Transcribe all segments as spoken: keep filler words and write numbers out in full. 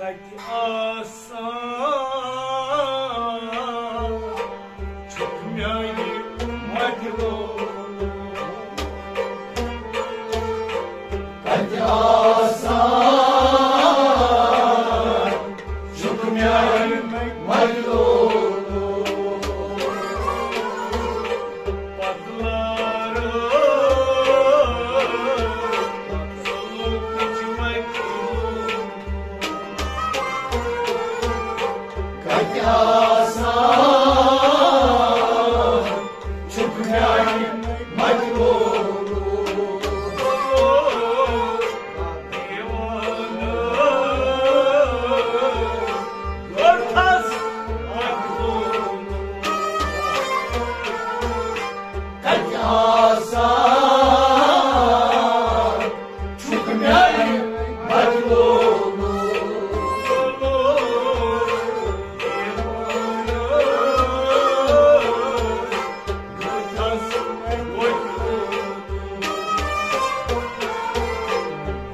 کتہِ آسان چھُکھ میانہِ مجنون؟ کتہِ آسان چھُکھ میانہِ مجنون؟ پتلارو، پتلو کچھ مجنون۔ کتہِ آسان چھُکھ میانہِ مجنون؟ دیوانہٕ گوٚو تھس مجنون۔ کتہِ آسان چھُکھ میانہِ مجنون؟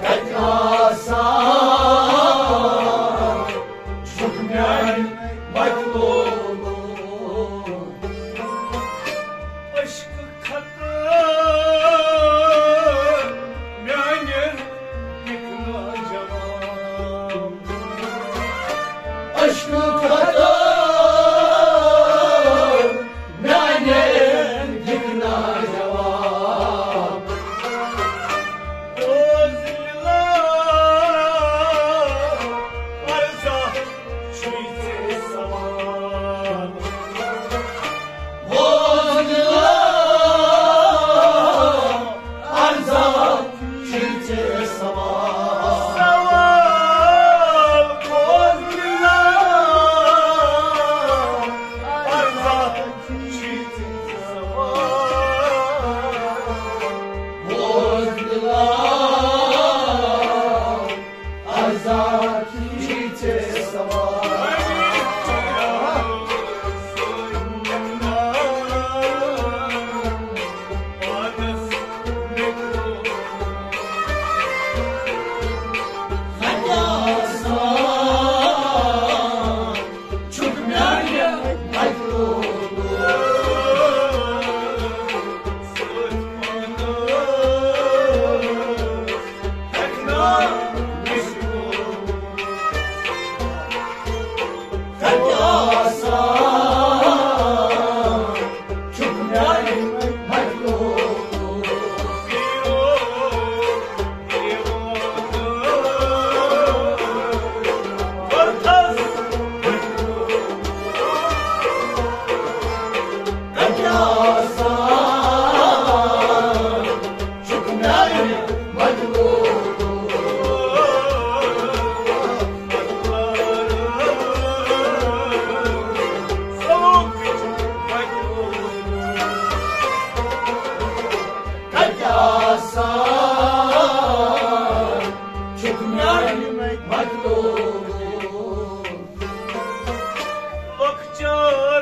کتہِ آسان چھُکھ میانہِ مجنون؟ عشقہٕ خطہٕ میانٮ۪ن لکھنا جواب۔ عشقہٕ خطہٕ میانٮ۪ن لکھنا جواب۔ بوز لِلا، عرضا چھُے ژےٚ سوال۔ بوز لِلا، عرضا چھُے ژےٚ سوال۔ سوال بوز لِلا، عرضا چھُے ژےٚ سوال۔ بوز لِلا، عرضا چھُے ژےٚ سوال۔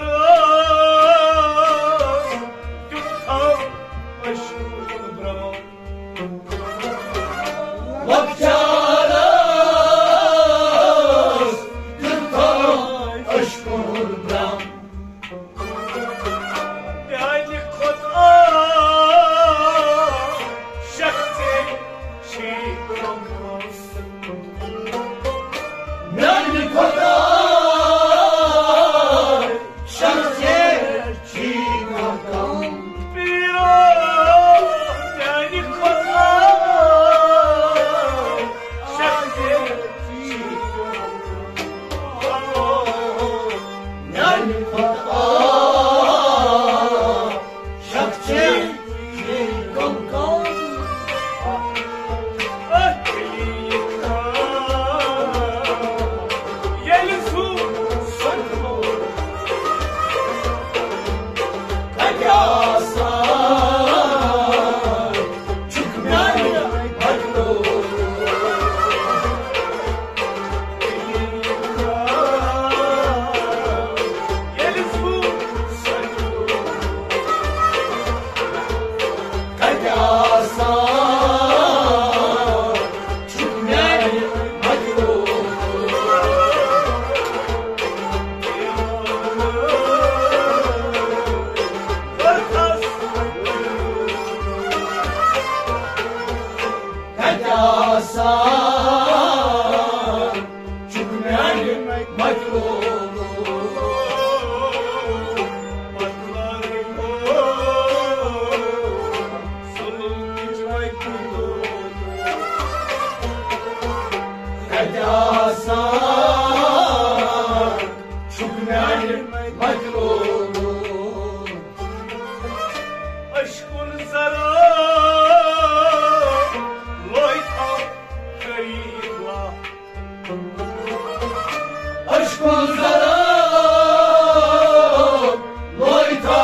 لۄکچارس کیُتھ تھاو عشقُک برٛم۔ لۄکچارس کیُتھ تھاو عشقُک برٛم۔ میانہِ کھۄتہٕ عاشق ژےٚ چھی کم۔ آسان چھُکھ میانہِ مطلوبُک۔ اشکن زرا لویتھا قریب لا۔ اشکن زرا لویتھا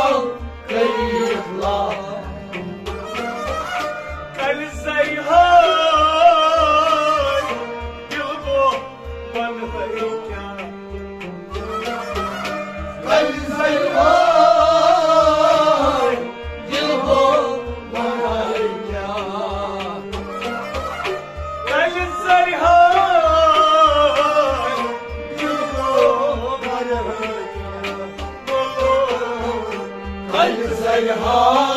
قریب لا۔ کل زیہار دلبو ونہے کیا۔ کل زیہار دلبو ونہے کیا۔ کل زیہار دلبو ونہے کیا۔ کل زیہار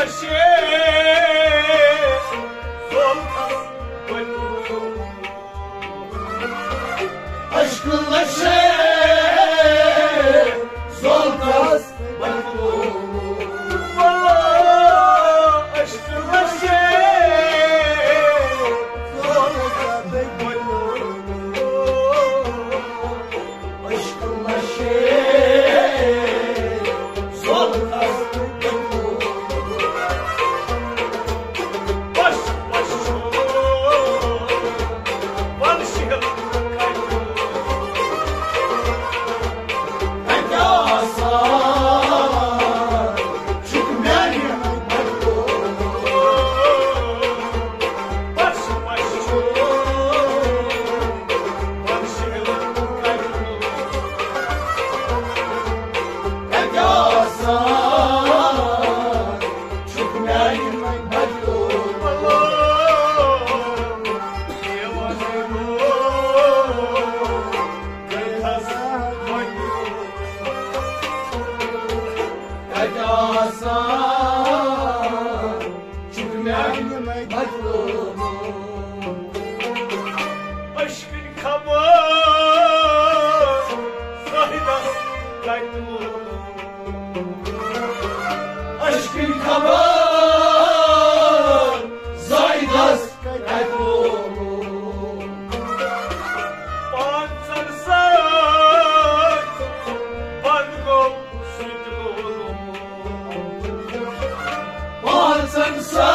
عشق لشے زلفس بنو، عشق لشے زلفس بنو، عشق لشے زلفس بنو۔ بس، بس، وَن شِہِل کَتہِ آسان چھُکھ میٛانہِ مجبوٗر۔ بس، بس، وَن شِہِل کَتہِ کَتہِ آسان چھُکھ میٛانہِ مجبوٗر۔ کَتہِ آسان چھُکھ میٛانہِ مجبوٗر۔ عشقٕنۍ خبر زاہدس کتہِ ووٚن؟ عشقٕنۍ خبر زاہدس کتہِ ووٚن؟ پانٛژن سۭتۍ بنٛد گوٚو سُہ تہِ لولہٕ۔ پانٛژن سۭتۍ